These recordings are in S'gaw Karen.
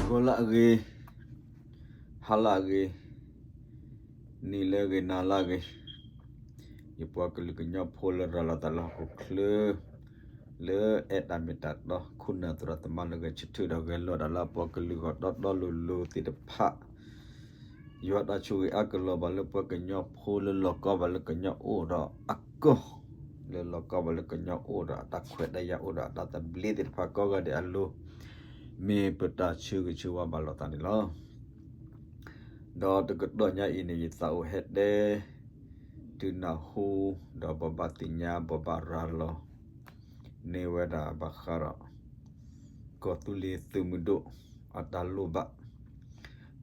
ဂီၤလၢအဂ့ၤ, ဟါလၢအဂ့ၤ, နံၤလၢအဂ့ၤ နၤလၢအဂ့ၤ, ယပှၤကလုာ်ကညီဖိလၢရၤလီၤသးလၢဟီၣ်ခိၣ်ချၢ လၢအဲၣ်တၢ်မ့ၢ်တၢ်တီ ခိၣ်နၢ်သရၣ်သမါလၢဂဲၤဆၢထၢၣ်ဒီးဂဲၤလိာ်တၢ်လၢအပှၤကလုာ်ဂီၢ်တီတီလိၤလိၤသ့ၣ်တဖၣ် ယွၤတၢ်ဆိၣ်ဂ့ၤအါကလီၤဘၣ်လၢပှၤကညီဖိလၢလီၤကီဘၣ်လၢကညီအိၣ်ဒီးအကီၢ်, လၢလီၤကီဘၣ်လၢကညီအိၣ်ဒီးအတၢ်ခွဲးတၢ်ယာ်အိၣ်ဒီးအတၢ်သဘျ့သ့ၣ်တဖၣ်ကိးဂၤဒဲးအလိၤ, မ့ၢ်ပတၢ်ဆၢဂ့ၤဆၢဝါဘၣ်လိာ်သးန့ၣ်လီၤ. ဒီးတကတီၢ်ညါအံၤန့ၣ် ယသးအိၣ်ဟဲတဲ တုၤနၢ်ဟူ ဒီးဘိးဘၣ်သ့ၣ်ညါဘိးဘၣ်ရၤလီၤ န့ၢ်ဝဲဒၣ်ဘၣ်ဃးဒီး ကီၢ်သူလ့ၤသုးမုၢ်ဒိၣ် အတၢ်လိၣ်ဘၣ်,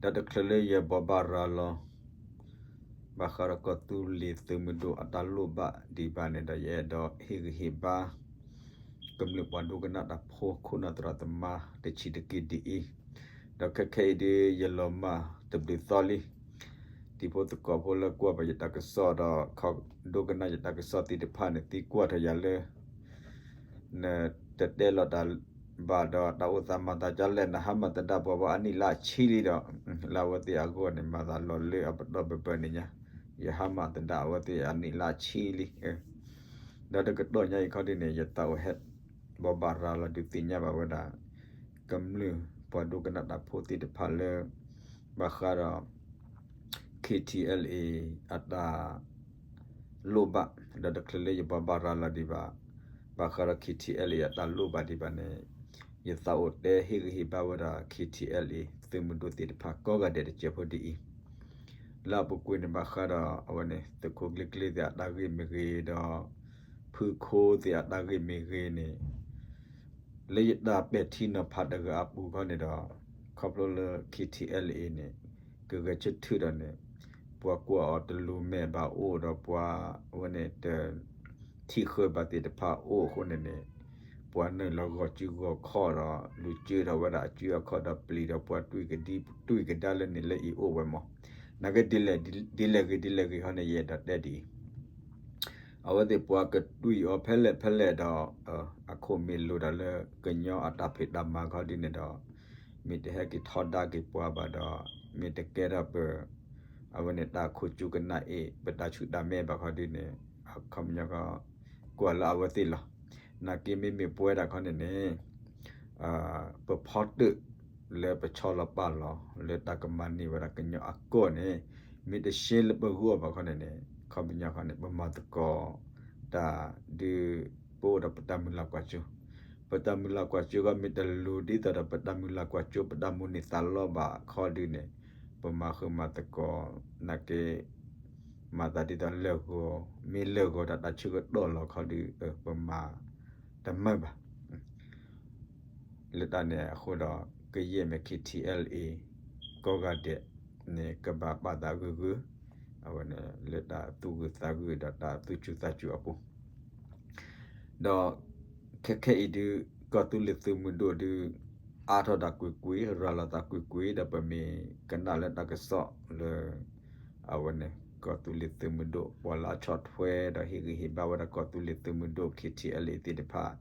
ဒီးတချုးလၢယဘိးဘၣ်ရၤလီၤ ဘၣ်ဃးဒီးကီၢ်သူလ့ၤသုးမုၢ်ဒိၣ်အတၢ်လိၣ်ဘၣ်ဒံးဘၣ်န့ၣ်ဒီး ယအဲၣ်ဒိးဟ့ၣ်ဂံၢ်ဟ့ၣ်ဘါ ကမျၢၢ်ပှၤဒိကနၣ်တၢ်ဖိ ခိၣ်နၢ်သရၣ်သမါတဆံးတက့ၢ်ဒ်အံၤ, ဒီးခဲခဲအံၤဒ်ယလီၤမၢ်တဘျုးသီလံ, တံၤဖိသကိးဖိလၢကွၢ်ဘၣ်ယတၢ်ကစီၣ်ဒီး ဒိကနၣ်ယတၢ်ကစီၣ်သ့ၣ်တဖၣ်န့ၣ် သံကွၢ်ထီၣ်ယၤလၢ နတတဲလီၤတၢ်ဘၣ်ဒီး တၢ်အိၣ်သးမၤသးဒ်လဲၣ်, နဟါမၢ်သဒါပှၤဘၣ်အနံၣ်လါဆံလံဒီး လၢအဝဲသ့ၣ်အဂီၢ်န့ၣ် မၤသးလီၤလၢအပတီၢ်ဘၢဘၢန့ၣ်ညါ, ယဟါမၢ်သဒါအဝဲသ့ၣ်အနံၣ်လါဆံလံ, ဒီးတကတီၢ်ညါအံၤခီဒ်န့ၣ် ယသးအိၣ်ဟဲ ဘိးဘၣ်ရၤလီၤဒုးသ့ၣ်ညါဘၣ်ဝဲဒၣ် ကမျၢၢ်ပှၤဒိကနၣ်တၢ်ဖိသ့ၣ်တဖၣ်လၢ ဘၣ်ဃးဒီး KTLA အတၢ် လိၣ်ဘၣ်, ဒီးတချုးလၢယဘိးဘၣ်ရၤလီၤဒံးဘၣ် ဘၣ်ဃးဒီး KTLA အတၢ်လိၣ်ဘၣ်ဒံးဘၣ်န့ၣ် ယသးအိၣ်တဲဟ့ၣ်ဂံၢ်ဟ့ၣ်ဘါဝဲဒၣ် KTLA သုးမုၢ်ဒိၣ်သ့ၣ်တဖၣ်ကိးဂၤဒဲးတစဲးဖိဒ်အံၤ, လၢအပူၤကွံာ်န့ၣ်ဘၣ်ဃးဒီးအဝဲန့ၣ် သုးခိၣ်ကျ့ကျ့သ့ၣ်အတၢ်ဂ့ၢ်မ့ၢ်ဂ့ၤဒီး ဖုခိၣ်သ့ၣ်အတၢ်ဂ့ၢ်မ့ၢ်ဂ့ၤန့ၣ် လၢယတၢ်ပဲာ်ထံနီၤဖးတဂၤအပူၤခီန့ၣ်ဒီး ခီဖျိလၢ KTLA န့ၣ် ကဂဲၤဆၢထၢၣ်ဒီးန့ၣ် ပှၤကွၢ်အီၤတလိၤမဲာ်ဘၣ်အိၣ်ဒီးပှၤအဝဲန့ၣ်တ ထံၣ်ဃၢဘၣ်သ့ၣ်တဖၣ်အိၣ်အဃိန့ၣ်န့ၣ် ပှၤနုာ်လီၤဂီၤစုဂီၤခီၣ်ဒီး လူၤကၢထီၣ်ဝဲဒၣ်အစုအခီၣ်ဒီးပျံၤဒီးပှၤတွံၢ်ကဒါလၢန့ၣ်လၢအံၤအိၣ်ဝဲမး, နာ်က့ ဒ်လဲၣ်ဂ့ၤဒ်လဲၣ်ဂ့ၤခီန့ၣ် ယအဲၣ်ဒိးတဲဒ်အံၤ အဝဲသ့ၣ်ပှၤကတွံၢ်အီၤဖဲလဲၣ်ဖဲလဲၣ်ဒီး အခိၣ်မ့ၢ်လိၤတၢ်လၢကညီအတၢ်ဖံးတၢ်မၤခီဒ်န့ၣ်ဒီး မ့ၢ်တဟဲက့ၤထီဒါက့ၤပှၤဘၣ်ဒီး မ့ၢ်တကဲထီၣ်ပ အဝဲန့ၣ်တၢ်ခိၣ်ကၠူကနၣ်အ့ၣ် ပတၢ်ဆူၣ်တၢ်မဲဘၣ်ခီဒ်န့ၣ် အခီပညီ ကွၢ်လၢအဝဲသ့ၣ်လီၤ. နာ်က့မ့မ့ၢ်ပဝဲဒၣ်ခီန့ၣ်န့ၣ် ပဖီတၢၣ်လၢပဆီလီၤပာ်လီၤ လၢတၢ်ကမၤန့ၢ်ဝဲဒၣ်ကညီအကီၢ်န့ၣ် မ့ၢ်တရှဲလၢပဂီၢ်ဘၣ်ခီန့ၣ်န့ၣ် အခီပညီခီန့ၣ် ပမၤသကိးတၢ်ဒုး ပအိၣ်ဒီးပတၢ်မုၢ်လၢ်ကွၢ်စိ ပတၢ်မုၢ်လၢ်ကွၢ်စိခီ မ့ၢ်တလိၤဒ်သိးဒီးပတၢ်မုၢ်လၢ်ကွၢ်စိ ပတၢ်မိၣ်န့ၢ်သးလီဘၣ်ခီဒုးန့ၣ် ပမၤဃုာ်မၤသကိး နာ်က့ မၤသးဒ်သိးလၢာ်ဂီၤ မ့ၢ်လၢာ်ဂီၤဒီးတၢ်ဆၢကတီၢ်လီၤခီဒုး ပမၤတမုာ်ဘၣ်. လၢတၢ်န့ၣ်အဃိဒီး ကယဲၢ်မ့ၢ် KTLA ကိးဂၤဒဲးန့ၣ် ကဘၣ်ပာ်သးဂုာ်ဂုာ် အဝဲန့ၣ် လၢတၢ်သူၣ်ဂုာ်သးဂုာ်ဒီးတၢ်သူၣ်စူၤသးစူၤအပူၤ ဒီးခဲခဲအံၤဒုး ကီၢ်သူလ့ၤသုးမုၢ်ဒိၣ်ဒုး အါထီၣ်တၢ်ကွ့ၢ်ကွ့ၢ် ရၤလီၤသးကွ့ၢ်ကွ့ၢ် ဒီးပမ့ၢ်ကနၣ်လၢတၢ်ကစီၣ်လၢ အဝဲန့ၣ် ကီၢ်သူလ့ၤသုးမုၢ်ဒိၣ် ပှၤလၢအဆီၣ်ထွဲဒီးဟ့ၣ်ဂံၢ်ဟ့ၣ်ဘါဝဲဒၣ်ကီၢ်သူလ့ၤသုးမုၢ်ဒိၣ် KTLA သ့ၣ်တဖၣ်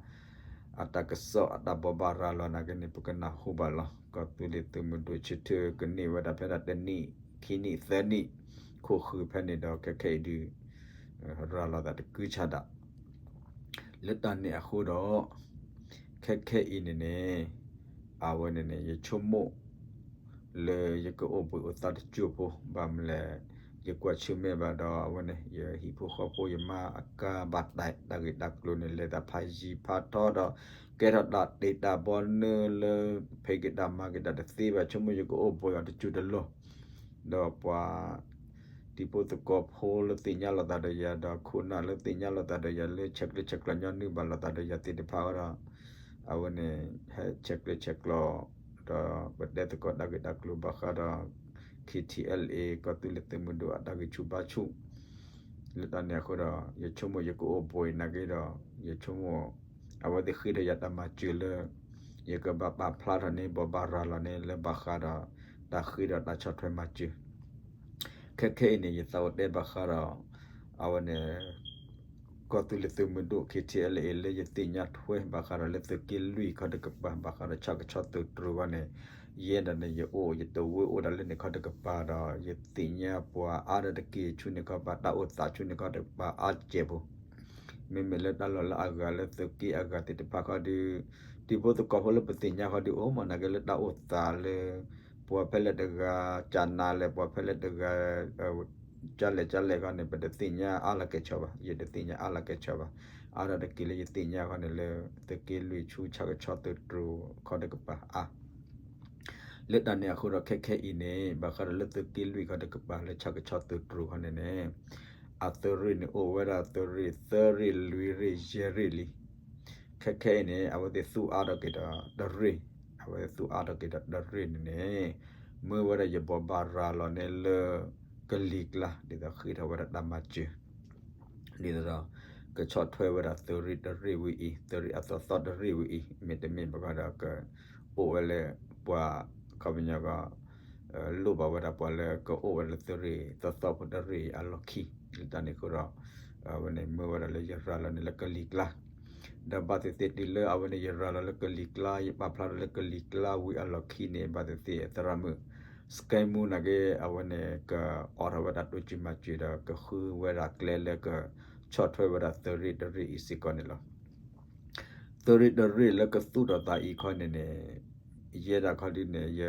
အတၢ်ကစီၣ်အတၢ်ဘိးဘၣ်ရၤလီၤနာ်က့န့ၣ် ပကနၢ်ဟူဘၣ်လီၤ. ကီၢ်သူလ့ၤသုးမုၢ်ဒိၣ်ဆၢထၢၣ်ကန့ၢ်ဝဲဒၣ်ဖဲဒၣ်တနံၣ် ခံနံၣ် သၢနံၣ် ခိၣ်ဃုာ်ဖဲန့ၣ်ဒီး ခဲခဲအံၤဒုး ရၤလီၤသးတကုဆါဒၣ် လၢတၢ်န့ၣ်အဃိဒီး ခဲခဲအံၤန့ၣ်န့ၣ် အဝဲန့ၣ်န့ၣ် ယဆိကမိၣ် လၢယကအိၣ်ဘှံးအိၣ်သါတစိၢ်ဖိ ဘၣ်မနုၤလဲၣ် ယကွၢ်ဆၢၣ်မဲာ်ဘၣ်ဒီး အဝဲန့ၣ် ယဟံၣ်ဖိဃီဖိ ယမါအကါဘၣ်တၢ် တၢ်ဂ့ၢ်တၢ်ကျိၤန့ၣ် လဲၤသးဖးယံၤဖးထီဒီး ကဲထီၣ်တၢ်တ့ၢ်တၢ်ဘီနုၤလၢ ဖံးက့ၤတၢ်မၤက့ၤတၢ်တသ့ဘၣ် ဆိကမိၣ်ယကအိၣ်ဘှံးအီၤတစိၢ်တလီၢ် ဒီးပှၤ တံၤဖိသကိးဖိလၢသ့ၣ်ညါလိာ်သးဒီးယၤ ဒီးခိၣ်နၢ်လၢသ့ၣ်ညါလိာ်သးဒီးယၤ လၢဆဲးကျၢဆဲးကျိးညီနုၢ်ဘၣ်လိာ်သးဒီးယၤသ့ၣ်တဖၣ်အဃိဒီး အဝဲန့ၣ် ဟဲဆဲးကျၢဆဲးကျိး ဒီးပတဲသကိးတၢ်ဂ့ၢ်တၢ်ကျိၤဘၣ်ဃးဒီး KTLA ကီၢ်သူလ့ၤသုးမုၢ်ဒိၣ်အတၢ်ဂံၢ်ဆူၣ်ဘါဆူၣ် လၢတၢ်န့ၣ်အဃိဒီး ယဆိကမိၣ်ယကအိၣ်ဘှံးနာ်က့ဒီး ယဆိကမိၣ် အဝဲသ့ၣ်ဃ့ထီၣ်ယၤတၢ်မၤစၢၤလၢ ယကဘၣ်ပာ်ဖျါထီၣ်န့ၢ် ဘိးဘၣ်ရၤလီၤန့ၢ် လၢဘၣ်ဃးဒီး တၢ်ဃ့ဒီးတၢ်ဆီၣ်ထွဲမၤစၢၤ ခဲခဲအံၤန့ၣ် ယသးအိၣ်တဲဘၣ်ဃးဒီး အဝဲန့ၣ် ကီၢ်သူလ့ၤသုးမုၢ်ဒိၣ် KTLA လၢယသ့ၣ်ညါထွဲဘၣ်ဃးဒီးလၢသုးက့လွံၢ်ခီတကပၤ ဘၣ်ဃးဒီးဆၣ်ကဆီသုးတြိၤဂီၢ်န့ၣ် ယဲဒၣ်န့ၣ် ယအိၣ်ယတဝၢအိၣ်ဒၣ်လၢန့ၣ်ခီတကပၤဒီး ယသ့ၣ်ညါပှၤအါဒၣ်တက့ၢ်ဆူန့ၣ်ခီ ပှၤတၢ်အိၣ်သးဆူန့ၣ်ခီတကပၤအါစဲးဖိ, မ့မ့ၢ်လၢတၢ်လီၢ်လၢအဂၤလၢသုးက့အဂၤသ့ၣ်တဖၣ်ခီဒီး တံၤဖိသကိးဖိလၢပသ့ၣ်ညါခီဒီး အိၣ်မးနာ်က့လၢတၢ်အိၣ်သးလၢ ပှၤဖဲလဲၣ်တဂၤ ကနၤလဲၣ် ပှၤဖဲလဲၣ်တဂၤ ကလဲၣ်ကလဲၣ်ခီန့ၣ် ပတသ့ၣ်ညါအါလီၤကဲၣ်ဆိးဘၣ်, ယတသ့ၣ်ညါအါလီၤကဲၣ်ဆိးဘၣ်. အါဒၣ်တက့ၢ်လၢယသ့ၣ်ညါခီန့ၣ်လၢ သုးက့လွံၢ်ဆူဆၣ်ကဆီသုးတြိၤခီတကပၤအါ လၢတၢ်န့ၣ်အဃိဒီးခဲခဲအံၤန့ၣ် ဘၣ်ဃးဒီးလၢသုးက့လွံၢ်ခီတကပၤလၢဆၣ်ကဆီသုးတြိၤခီန့ၣ်န့ၣ် အသုးရ့ၣ်န့ၣ်အိၣ်ဝဲဒၣ်သုးရ့ၣ် သၢရ့ၣ် လွံၢ်ရ့ၣ် ယဲၢ်ရ့ၣ်လံ. ခဲခဲအံၤန့ၣ် အဝဲသ့ၣ်သူၣ်အါထီၣ်က့ၤဒီးတရ့ၣ်, အဝဲသ့ၣ်သူၣ်အါထီၣ်က့ၤဒီးတရ့ၣ်န့ၣ်န့ၣ် မ့ၢ်ဝဲဒၣ်ယဘိးဘၣ်ရၤလီၤန့ၣ်လၢ ကလံၤကျါ ဒ်သိးဃ့ထီၣ်ဝဲဒၣ်တၢ်မၤစၢၤ ဒ်သိးဒီး ကဆီၣ်ထွဲဝဲဒၣ်သုးရ့ၣ်တရ့ၣ်ဝံၤအံၤ သုးရ့ၣ်အသီသီတရ့ၣ်ဝံၤအံၤ မ့တမ့ၢ်ဘၣ်ဃီဒီးက အိၣ်ဝဲလၢပှၤ အခီပညီကီး လိၣ်ဘၣ်ဝဲဒၣ်ပှၤလၢကအိၣ်ဝဲလၢသုးရ့ၣ်သီသီဖိတရ့ၣ်အလီၢ်ခံ လၢတၢ်န့ၣ်အဃိဒီး အဝဲန့ၣ်မ့ၢ်ဝဲဒၣ်လၢယရၤလီၤန့ၣ်လၢကလံၤကျါ ဒီးဘၣ်သ့ၣ်သ့ၣ်တုၤလၢအဝဲန့ၣ်ယရၤလီၤလၢကလံၤကျါ ယပာ်ဖျါထီၣ်လၢကလံၤကျါဝံၤအလီၢ်ခံန့ၣ် ဘၣ်သ့ၣ်သ့ၣ်သရၣ်မုၣ် စကဲမူနာ်က့ အဝဲန့ၣ် ကအိးထီၣ်ဝဲဒၣ်တိစၢၤမၤစၢၤဒီး ကဃုဝဲဒၣ်ကျဲလၢကဆီၣ်ထွဲဝဲဒၣ်သုးရ့ၣ်တရ့ၣ်အံၤစ့ၢ်ကီးန့ၣ်လီၤ. သုးရ့ၣ်တရ့ၣ်လၢကသူၣ်ထီၣ်သးအံၤခီန့ၣ်န့ၣ် ယဲဒၣ်ခီဒုန့ၣ် ယ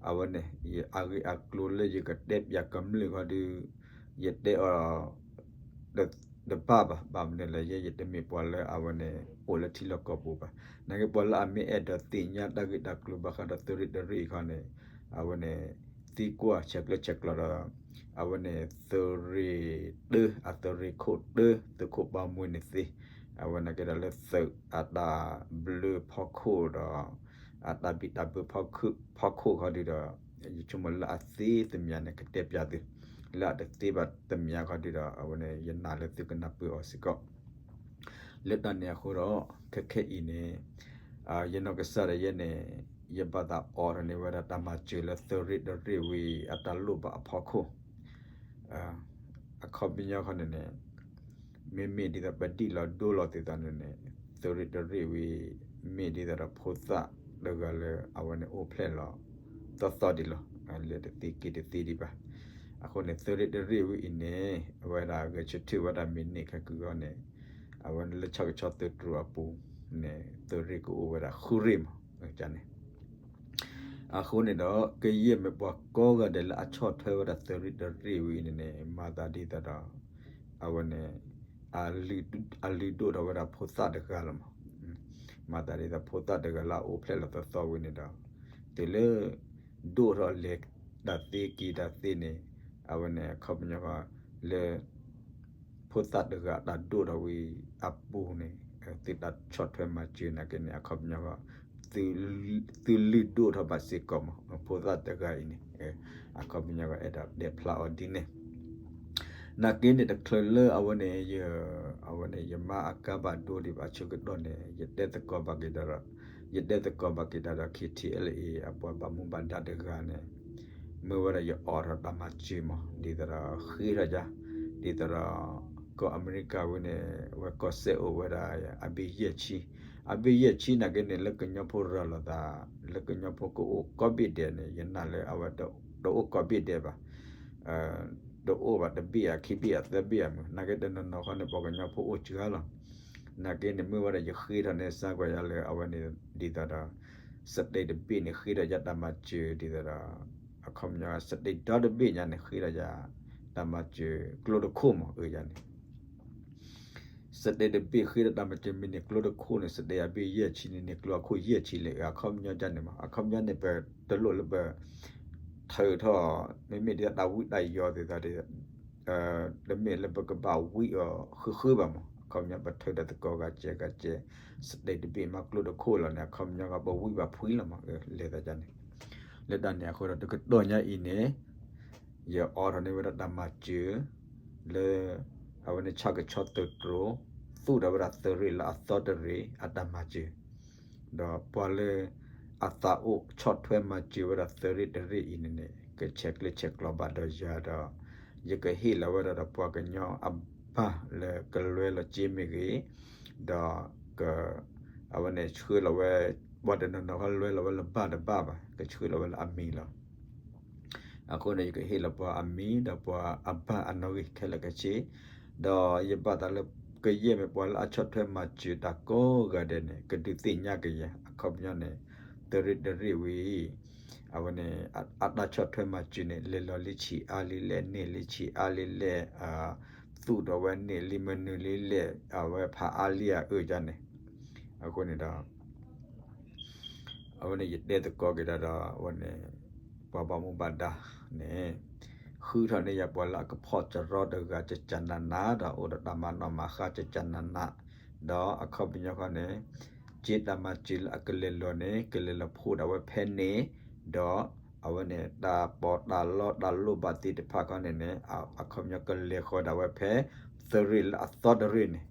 အဝဲန့ၣ် ယအဂ့ၢ်အကျိၤလၢယကတဲပၠးကမျၢၢ်ခီဒု ယတဲအီၤ တဘၣ်ဘၣ်, ဘၣ်မနုၤလဲၣ် ယဲယတမ့ၢ်ပှၤလၢအဝဲန့ၣ် အိၣ်လၢထံလီၢ်ကီၢ်ပူၤဘၣ်. နာ်က့ပှၤလၢအမ့ၢ်အဲၣ်ဒိးသ့ၣ်ညါတၢ်ဂ့ၢ်တၢ်ကျိၤဘၣ်ဃးဒီးသုးရ့ၣ်တရ့ၣ်အံၤခီန့ၣ် အဝဲန့ၣ် သံကွၢ်ဆဲးကျၢဆဲးကျိးဒီး အဝဲန့ၣ် သုးရ့ၣ်တၢ အသုးရ့ၣ်ခိၣ်တၢ သုးခိၣ်ဘီမွဲန့ၣ်သ့ အဝဲနာ်က့ဒီးလၢသုးအတၢ်ဘျၢဖီခိၣ်ဒီး အတၢ်ဘံၣ်တၢ်ဘၢဖီခိၣ်ခီဒုဒီး ယဆိကမိၣ်လၢအသ့သမံၤန့ၣ် ကတဲပၠးသု, လၢအတသ့ဘၣ်သမံၤခီဒုဒီး အဝဲန့ၣ် ယနာ်လၢသုကနၢ်ပၢၢ်အီၤစ့ၢ်ကီး လၢတၢ်န့ၣ်အဃိဒီး ခဲခဲအံၤန့ၣ် ယနီၢ်ကစၢ်ဒၣ်ယဲန့ၣ် ယဘၣ်သးအိးထီၣ်န့ၢ်ဝဲဒၣ်တၢ်မၤစၢၤလၢသုးရ့ၣ်တရ့ၣ်ဝံၤအတၢ်လိၣ်ဘၣ်အဖီခိၣ် အခီပညီခီန့ၣ်န့ၣ် မ့မ့ၢ်ဒ်သိးပဒံၣ်လီၤဒိလီၤသ့ၣ်တဖၣ်န့ၣ်န့ၣ် သုးရ့ၣ်တရ့ၣ်ဝံၤ မ့ၢ်ဒ်သိးဒီးဖိသၣ်တဂၤလၢအဝဲန့ၣ်အိၣ်ဖျဲၣ်လီၤ သီသီဒံးလီၤ. လဲၤတသ့က့ၤတသ့ဒံးဘၣ်. အဃိန့ၣ် သုးရ့ၣ်တရ့ၣ်ဝံၤအံၤန့ၣ် အဝဲဒၣ်ဂဲၤဆၢထၢၣ်ဝဲဒၣ်မံးနံးခဲကုာ်အဂီၢ်န့ၣ် အဝဲန့ၣ်လၢဆၣ်ကဆီသုးတြိၤအပူၤန့ၣ် သုးရ့ၣ်ကအိၣ်ဝဲဒၣ်ဃုရ့ၣ်မး န့ၣ် အဃိန့ၣ်ဒီး ကယဲၢ်မ့ၢ်ပှၤကိးဂၤဒဲးလၢအဆီၣ်ထွဲဝဲဒၣ်သုးရ့ၣ်တရ့ၣ်ဝံၤန့ၣ်န့ၣ် မၤသးဒ်သိးဒီး အဝဲန့ၣ် အလုၢ်ဒိၣ်ထီၣ်ဝဲဒၣ်ဖိသၣ်တဂၤလီၤမး. မၤသးဒ်သိးဖိသၣ်တဂၤလၢအအိၣ်ဖျဲၣ်လီၤသီသီဝံၤန့ၣ်ဒီး တုၤလၢ ဒိၣ်ထီၣ်လဲၤတၢ်သ့က့ၤတၢ်သ့န့ၣ် အဝဲန့ၣ်အခီပညီလၢ ဖိသၣ်တဂၤအတၢ်ဒိၣ်ထီၣ်ဝံၤအပူၤန့ၣ် သုတၢ်ဆီၣ်ထွဲမၤစၢၤနာ်က့န့ၣ် အခီပညီ သုလုၢ်ဒိၣ်ထီၣ်ဘၣ်စ့ၢ်ကီးမး ဖိသၣ်တဂၤအံၤန့ၣ် အခီပညီအဲၣ်ဒိးတဲဖျါအီၤဒ်န့ၣ် နာ်က့န့ၣ်တချုးလၢအဝဲန့ၣ် အဝဲန့ၣ် ယမါအကါဘၣ်ဒိဒံးဘၣ်ဆၢကတီၢ်န့ၣ် ယတဲသကိးဘၣ်က့ၤဒီး ယတဲသကိးဘၣ်က့ၤတၢ်ဒီး KTLA အပှၤဘၣ်မူဘၣ်ဒါတဂၤန့ၣ် မ့ၢ်ဝဲဒၣ်ယအိးထီၣ်တၢ်မၤစၢၤမး ဒ်သိးဒီးဃ့ထီၣ်ယၤ ဒ်သိးဒီး ကီၢ်အမဲရကၤဝံၤန့ၣ် အဝဲကီၢ်စဲၣ်အိၣ်ဝဲဒၣ် အဘ့ၣ်ယဲၢ်ဆံ အဘ့ၣ်ယဲၢ်ဆံနာ်က့န့ၣ် လၢကညီဖိရၤလီၤသး လၢကညီဖိကအိၣ်ကိးဘ့ၣ်ဒဲးန့ၣ် ယနာ်လၢအဝဲတအိၣ်ကိးဘ့ၣ်ဒဲးဘၣ် တအိၣ်ဘၣ်တဘ့ၣ်ဧါ ခံဘ့ၣ်ဧါ သၢဘ့ၣ်ဧါမး နာ်က့တနီၤနီၤခီန့ၣ် ပှၤကညီဖိအိၣ်စှၤလီၤ. နာ်က့န့ၣ် မ့ၢ်ဝဲဒၣ်ယဃ့ထီၣ်န့ၣ် စါကွၢ်ယၤလၢအဝဲန့ၣ် ဒ်သိးဒီး စတဲတဘ့ၣ်န့ၣ် ဃ့ထီၣ်ယၤတၢ်မၤစၢၤဒ်သိးဒီး အခီပညီ စတဲဒီတဘ့ၣ်ညါန့ၣ် ဃ့ထီၣ်ယၤ တၢ်မၤစၢၤကျိတခိၣ်မး အၢယၤန့ၣ် စတဲတဘ့ၣ်ဃ့ဒီးတၢ်မၤစၢၤမ့ၢ်န့ၢ်ကျိတခိၣ်န့ၣ် စတဲအဘ့ၣ်ယဲၢ်ဆံန့ၣ် န့ၢ်ကျိအခိၣ်ယဲၢ်ဆံလဲၣ် အခီပညီဒ်န့ၣ်မး အခီပညီန့ၣ် ပတလိၣ်လၢပ ထုးထီၣ် မ့မ့ၢ်ဒ်တၢ်ဝံတၢ်ယိးသ့ၣ်တဖၣ် တမ့ၢ်လၢပကဘၣ်ဝံအီၤဃုာ်ဃုာ်ဘၣ်မး အခီပညီပထုးဒီးသကိးဂၤစဲးဂၤစဲး စတဲတဘ့ၣ်မးကျိတခိၣ်လီၤန့ၣ် အခီပညီကပဝံဘၣ်ဖှံလီၤမး လဲၤသးဒ်န့ၣ် လၢတၢ်န့ၣ်အဃိဒီးတကတီၢ်ညါအံၤန့ၣ် ယအိးထီၣ်န့ၢ်ဝဲဒၣ်တၢ်မၤစၢၤ လၢ အဝဲန့ၣ်ဆၣ်ကဆီသုးတြိၤ သူၣ်ထီၣ်ဝဲဒၣ်သုးရ့ၣ်လၢအသီတရ့ၣ်အတၢ်မၤစၢၤ ဒီးပှၤလၢ အသးအိၣ်ဆီၣ်ထွဲမၤစၢၤဝဲဒၣ်သုးရ့ၣ်တရ့ၣ်အံၤန့ၣ်န့ၣ် ကဆဲးကျၢဆဲးကျိးဘၣ်ဒီးယၤဒီး ယကဟ့ၣ်လီၤဝဲဒၣ်ဒီးပှၤကညီအဘၣ်လၢကလွဲလီၤစ့မ့ၢ်ဂ့ၤ ဒီး အဝဲန့ၣ်ဆှၢလီၤဝဲ ပှၤတနီၤနီၤခီလွဲလီၤဝဲလၢဘၣ်တဘၣ်ဘၣ် ကဆှၢလီၤဝဲလၢအမံၤလီၤ. အဃိန့ၣ် ယကဟ့ၣ်လီၤပှၤအမံၤ ဒီးပှၤအဘၣ်အနီၣ်ဂံၢ်ခဲလၢာ်ခဲဆ့, ဒီးယဘၣ်သးလၢ ကယဲၢ်မ့ၢ်ပှၤလၢအဆီၣ်ထွဲမၤစၢၤတၢ်ကိးဂၤဒဲးန့ၣ် ကဒုးသ့ၣ်ညါက့ၤယၤ အခီပညီန့ၣ် သုးရ့ၣ်တရ့ၣ်ဝံၤ အဝဲန့ၣ် အတၢ်ဆီၣ်ထွဲမၤစၢၤန့ၣ် လဲၤလီၤလံဆံးအါလံလဲၣ် န့ၢ်လံဆံးအါလံလဲၣ် သူၣ်ထီၣ်ဝဲန့ၢ်လံမနုၤလံလဲၣ် အဝဲဖးအါလံအအၢၣ်ဒ်န့ၣ်, အဃိန့ၣ်ဒီး အဝဲန့ၣ်ယတဲသကိးက့ၤဒီး အဝဲန့ၣ် ပှၤဘၣ်မူဘၣ်ဒါန့ၣ် ဃုထီၣ်န့ၢ်ယၤပှၤလၢအကဖီၣ်စရီတဂၤ ကကနနး ဒီးအိၣ်ဒီးတၢ်မၤနီၣ်မၤဃါ ကကနနး, ဒီးအခီပညီခီန့ၣ် က့တၢ်မၤစၢၤလၢအကလဲၤလီၤန့ၣ် ကလဲၤလီၤဖှိၣ်ဒၣ်ဝဲဖဲန့ၣ်, ဒီးအဝဲန့ၣ် တၢ်ပီးတၢ်လီတၢ်လိၣ်ဘၣ်သ့ၣ်တဖၣ်ခီန့ၣ်န့ၣ် အခီပညီကလဲၤဃီၤဒၣ်ဝဲဖဲ သုးရ့ၣ်လၢအသီတရ့ၣ်န့ၣ်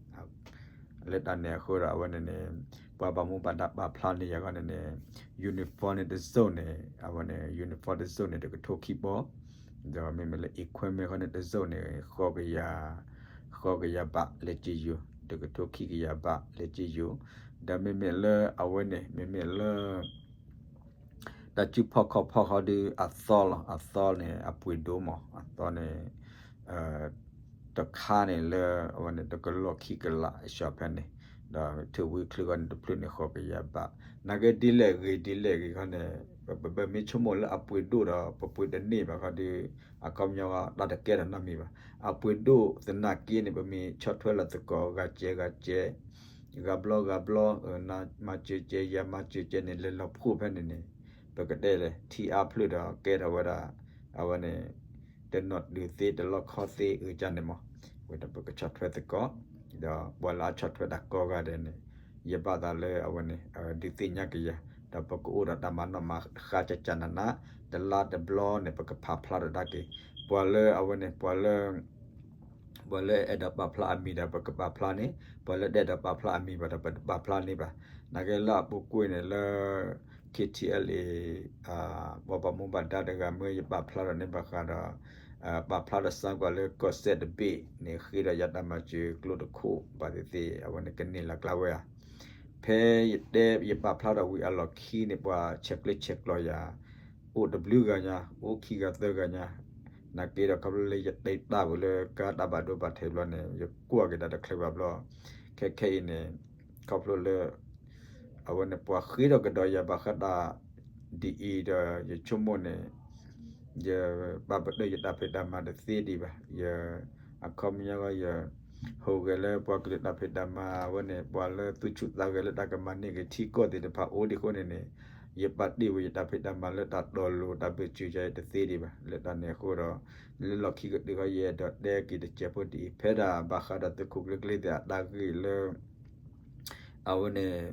လၢတၢ်န့ၣ်အဃိဒီး အဝဲန့ၣ်န့ၣ် ပှၤဘၣ်မူဘၣ်ဒါပာ်ဖျါန့ၢ်ယၤခီန့ၣ်န့ၣ် uniform န့ၣ်တစိၢ်န့ၣ် အဝဲန့ၣ် uniform တစိၢ်န့ၣ် တကထိခံဘီ, ဒီးမ့မ့ၢ်လၢ equipment ခီန့ၣ်တစိၢ်န့ၣ် ဃီကယၤ ဃီကယၤဘး လဲၤစ့ယိၤ တကထိခံကယၤဘး လဲၤစ့ယိၤ, ဒီးမ့မ့ၢ်လၢအဝဲန့ၣ် မ့မ့ၢ်လၢ တၢ်စုဖီၣ်ခီၣ်ဖီၣ်ခီဒီးအသီလီၤ. အသီန့ၣ် အပှ့ၤဒိၣ်မး အသီန့ၣ် တခါန့ၣ်လၢ အဝဲန့ၣ် တကလီၢ်ခံကလးအဆှီဖဲန့ၣ်, ဒီးထုးဝံချုးခီန့ၣ် တဖျၢၣ်န့ၣ် ဃီကယၤဘး, နာ်က့ဒ်လဲၣ်ဂ့ၤဒ်လဲၣ်ဂ့ၤခီန့ၣ် ပမ့ၢ်ဆိကမိၣ်လၢအပှ့ၤဒိၣ်ဒီး ပပှ့ၤတန့ၢ်ဘၣ်ခီဒီး အခီပညီတၢ်တကဲထီၣ်နီတမံၤဘၣ်. အပှ့ၤဒိၣ်သနာ်က့န့ၣ် ပမ့ၢ်ဆီၣ်ထွဲလီၤသကိး ဂၤစဲးဂၤစဲး ဂၤဘျီဂၤဘျီ မၤစၢၤစဲး ယၤမၤစၢၤစဲးန့ၣ် လဲၤလီၤဖှိၣ်ဖဲန့ၣ်န့ၣ် ပကတဲလဲၣ် ထံအါဖျၢၣ်ဒီးကဲထီၣ်ဝဲဒၣ် အဝဲန့ၣ် တနီၣ်ဒုးသ့ တလီၢ်ခီသ့ အၢၣ်ဒ်န့ၣ်မး, ဝဲဒီးပကဆီၣ်ထွဲသကိး, ဒီးပှၤလၢအဆီၣ်ထွဲတၢ်ကိးဂၤဒဲးန့ၣ် ယဘၣ်သးလၢအဝဲန့ၣ် ဒုးသ့ၣ်ညါက့ၤယၤ, ဒီးပကအိၣ်ဒီးတၢ်မၤနီၣ်မၤဃါ ကကနနး, တလါတဘျီန့ၣ် ပကပာ်ဖျါထီၣ်ဒၣ်က့ၤ ပှၤလၢအဝဲန့ၣ် ပှၤလၢ ပှၤလၢအဲၣ်ဒိးပာ်ဖျါအမံၤဒီး ပကပာ်ဖျါန့ၣ်, ပှၤလၢတအဲၣ်ဒိးပာ်ဖျါအမံၤဘၣ်ဒီး ပတပာ်ဖျါန့ၣ်ဘၣ်. နာ်က့လၢအပူၤကွံာ်န့ၣ်လၢ KTLA ပှၤဘၣ်မူဘၣ်ဒါတဂၤ မ့ၢ်ယပာ်ဖျါထီၣ်န့ၢ်ဘၣ်ဃးဒီး ပာ်ဖျါထီၣ်စ့ၢ်ကီးလၢကီၢ်စဲၣ်တဘ့ၣ်န့ၣ် ဃ့ဒီးယၤတၢ်မၤစၢၤကျိတခိၣ်ဘၣ်သ့ၣ်သ့ၣ် အဝဲန့ၣ်ကန့ၢ်လီၤကျါဝဲဧါ. ဖဲယတဲယပာ်ဖျါထီၣ်ဝံၤအလီၢ်ခံန့ၣ် ပှၤဆဲးကျၢဆဲးကျိးယၤ အိၣ်တဘျုးဂၤညါ အိၣ်ခံဂၤသၢဂၤညါ, နာ်က့ဒီးခီဖျိလၢယတဲတၢ်ဝံၤလၢကါတၢ်ဘၣ်ဒိဘၣ်ထံးဘျီန့ၣ် ယကွၢ်က့ၤတၢ်တချုးဘၣ်ဘျီ, ခဲခဲအံၤန့ၣ် ခီဖျိလၢ အဝဲန့ၣ်ပှၤဃ့ထီၣ်ကဒီးယၤဘၣ်ဃးတၢ်ဒ်အံၤဒီး ယဆိကမိၣ်န့ၣ် ယဘၣ်ပတုာ်ယတၢ်ဖံးတၢ်မၤတသ့ဒံးဘၣ်. ယ အခီပညီ ယဟူးဂဲၤလၢပှၤကလုာ်တၢ်ဖံးတၢ်မၤ အဝဲန့ၣ် ပှၤလၢသူၣ်ဆူၣ်သးဂဲၤလၢတၢ်ကမၤန့ၢ်က့ၤထံကီၢ်သ့ၣ်တဖၣ်အိၣ်ဒံးအဃိန့ၣ်န့ၣ် ယပာ်တ့ၢ်ဝဲယတၢ်ဖံးတၢ်မၤလၢတၢ်တီၤလိၤတၢ်ဘၢၣ်စၢၤယၤတသ့ဒံးဘၣ်. လၢတၢ်န့ၣ်အဃိဒီး လၢလီၢ်ခံကတၢၢ်ခီ ယအဲၣ်ဒိးတဲက့ၤတစဲးဖိဒ်အံၤ ဖဲဒၣ်ဘၣ်ဃးဒီးသုးခိၣ်ကျ့ကျ့သ့ၣ်အတၢ်ဂ့ၢ်လၢ အဝဲန့ၣ်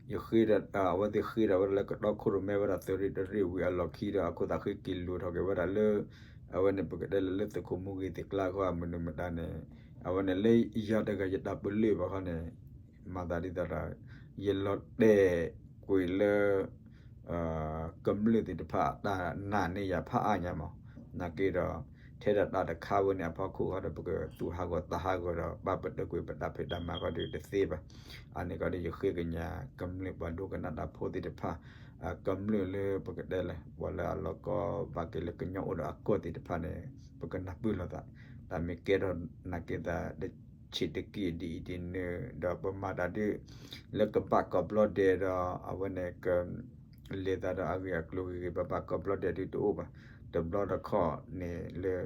ယဃ့ဒီး အဝဲသ့ၣ်ဃ့ဒီးဝဲဒၣ်လၢကတီခိၣ်ရိၣ်မဲဝဲဒၣ်သုးရ့ၣ်တရ့ၣ်ဝံၤအလီၢ်ခံဒီး အခိၣ်သးဃ့က့ၤလိာ်ထီၣ်က့ၤဝဲဒၣ်လၢ အဝဲန့ၣ် ပကတဲလၢ လၢသုးခိၣ်မူဂ့ၤသ့ၣ်ကျါဃီအမနုၤမတၤန့ၣ် အဝဲန့ၣ်လၢယၤတဂၤယတၢ်ပလၢၢ်ဘၣ်ဃီန့ၣ် မၤသးဒ်သိးဒီး ယလီၤတဲာ်ကွံာ်လၢ ကမျၢၢ်သ့ၣ်တဖၣ်အတၢ်နာ်န့ၢ်ယၤဖးအါညါမး, နာ်က့ဒီး ထဲဒၣ်တၢ်တခါဝဲန့ၣ်အဖီခိၣ်ဃီဒီး ပကသူၣ်ဟးဂီၤသးဟးဂီၤဒီး ဘၣ်ပတုာ်ကွံာ်ပတၢ်ဖံးတၢ်မၤဃီဒီးတသ့ဘၣ်. အန့ၣ်ဃီဒီး ယဃ့ကညးကမျၢၢ်ပှၤဒိကနၣ်တၢ်ဖိသ့ၣ်တဖၣ် ကမျၢၢ်လၢပကတဲလဲၣ် ပှၤလၢအလီၤကီဘၣ်က့ၤလၢကညီအိၣ်ဒီးအကီၢ်သ့ၣ်တဖၣ်န့ၣ် ပကနၢ်ပၢၢ်လိာ်သး တၢ်မ့ၢ်ကဲထီၣ်နာ်က့သး တဆံးတက့ၢ်ဒ်အံၤဒ်နုၤ ဒီးပမၤတၢ်ဒ် လၢကဘၣ်ကိးဘျီဒဲးဒီး အဝဲန့ၣ်က လဲၤသးဒီးအဂ့ၢ်အကျိၤဂ့ၤဂ့ၤဘၣ်ဘၣ်ကိးဘျီဒဲးဒ်တအိၣ်ဘၣ်. တဘျီတခီၣ်န့ၣ်လၢ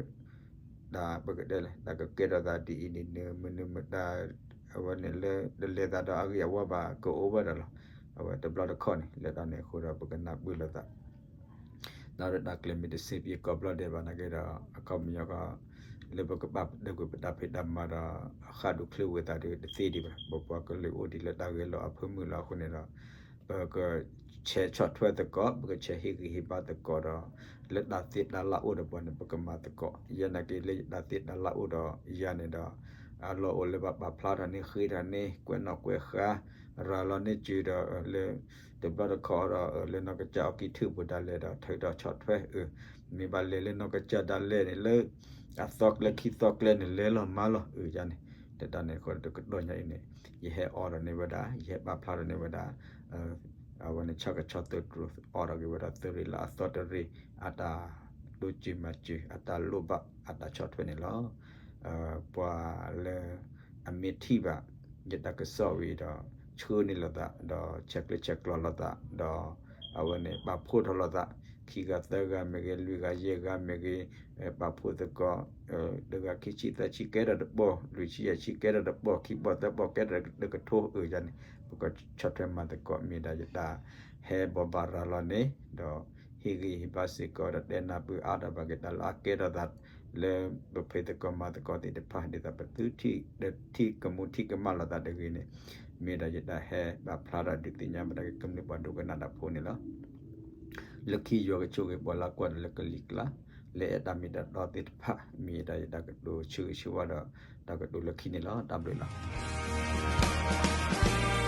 တၢ်ပကတဲလဲၣ် တၢ်ကကဲထီၣ်သးဒ်အံၤဒ်နုၤ မနုၤမတၤ အဝဲန့ၣ်လၢတလဲၤသးဒီးအဂ့ၢ်အဝီဘၣ်ကအိၣ်ဝဲဒၣ်လီၤ. အဝဲတဘျီတခီၣ်န့ၣ် လၢတၢ်န့ၣ်အဃိဒီး ပကနၢ်ပၢၢ်လိာ်သး ဒီးတၢ်ကျဲၤမ့ၢ်တစ့ပယကိးဘျီဒဲးဘၣ်နာ်က့ဒီး အခီပညီဃီ လၢပကဘၣ်ပတုာ်ကွံာ်ပတၢ်ဖံးတၢ်မၤဒီး ဃၣ်ဒူၣ်ချ့ဝဲသးဒီးတသ့ဒံးဘၣ်. ပပှၤကလုာ်အိၣ်ဒံးလၢတၢ်ဂဲၤလိာ်အဖၢမုၢ်လီၤအဃိန့ၣ်ဒီး ပကဆဲးဆီၣ်ထွဲသကိး ပကဆဲးဟ့ၣ်ဂံၢ်ဟ့ၣ်ဘါသကိးဒီး လၢတၢ်သ့တၢ်လၢအိၣ်ဒီးပှၤန့ၣ် ပကမၤသကိး ယဲနာ်က့လၢယတၢ်သ့တၢ်လၢအိၣ်ဒီးယၤန့ၣ်ဒီး အလီၢ်အိၣ်လၢဘၣ်ပာ်ဖျါထီၣ်န့ၢ်ဃ့ထီၣ်န့ၢ် ကွဲးနီၣ်ကွဲးဃါ ရၤလီၤန့ၢ်စၢၤဒီး လၢ တဘျီတခီၣ်ဒီး လၢနီၢ်ကစၢ်အီကံၢ်ထံၣ်ပူၤဒၣ်လဲာ်ဒီး ထုးထီၣ်ဆီၣ်ထွဲ မ့ၢ်ဘၣ်လဲၤလၢနီၢ်ကစၢ်ဒၣ်လဲာ်န့ၣ် လၢအသီကျဲခံသီကျဲန့ၣ် လဲၤလီၤမၤလီၤ အၢ ယၤန့ၣ် တၢ်န့ၣ်အဃိဒီး တကတီၢ်ညါအံၤန့ၣ် ယဟဲအီဒီးန့ၢ်ဝဲဒၣ် ယဟဲပာ်ဖျါထီၣ်န့ၢ်ဝဲဒၣ် အဝဲန့ၣ် ဆၣ်ကဆီသုးတြိၤ အိးထီၣ်က့ၤဝဲဒၣ် သုးရ့ၣ်လၢအသီတရ့ၣ် အတၢ်တိစၢၤမၤစၢၤ အတၢ်လိၣ်ဘၣ် အတၢ်ဆီၣ်ထွဲန့ၣ်လီၤ. ပှၤလၢအမ့ၢ်ထံၣ်ဘၣ် ယတၢ်ကစီၣ်ဝံၤဒီး ဆှၢန့ၢ်လိာ်သး ဒီးဆဲးကျၢဆဲးကျိးလိာ်သး ဒီးအဝဲန့ၣ် ပာ်ဖှိၣ်ထီၣ်လိာ်သး ခံဂၤသၢဂၤမ့ၢ်ဂ့ၤ လွံၢ်ဂၤယဲၢ်ဂၤမ့ၢ်ဂ့ၤ ပာ်ဖှိၣ်သကိး တဂၤခံဆံသၢဆံကဲထီၣ်တပီၢ် လွံၢ်ဆံယဲၢ်ဆံကဲထီၣ်တပီၢ် ခံပီၢ်သၢပီၢ်ကဲထီၣ်တကထိအံၤန့ၣ် ပကဆီၣ်ထွဲမၤသကိး မ့ၢ်ဒၣ်ယတၢ်ဟဲဘိးဘၣ်ရၤလီၤန့ၣ် ဒီးဟ့ၣ်ဂံၢ်ဟ့ၣ်ဘါစ့ၢ်ကီး ဒီးတဲနၢ်ပၢၢ်အါထီၣ်ဘၣ်က့ၤတၢ်လၢအကဲထီၣ်သး လၢပဖံးသကိးမၤသကိးသ့ၣ်တဖၣ် ဒ်သိးပသုထံၣ်ကမူထံၣ်ကမၣ်လိာ်သးတဂ့ၤန့ၣ် မ့ၢ်ဒၣ်ယတၢ်ဟဲဘၣ်ဖျါထီၣ်ဒုးသ့ၣ်ညါဘၣ်ဒၣ်ကမျၢၢ်ပှၤဒိကနၣ်တၢ်ဖိန့ၣ်လီၤ. လၢခံယွၤကဆိၣ်ဂ့ၤပှၤလၢကွၢ်တၢ်လၢကလံၤကျါ လၢအဲၣ်တၢ်မ့ၢ်တၢ်တီသ့ၣ်တဖၣ် မ့ၢ်ဒၣ်ယတၢ်ကတိၤဆၢဂ့ၤဆၢဝါဒီး တၢ်ကတိၤလၢခံန့ၣ်လီၤ. တၢ်ဘျုးလီၤ.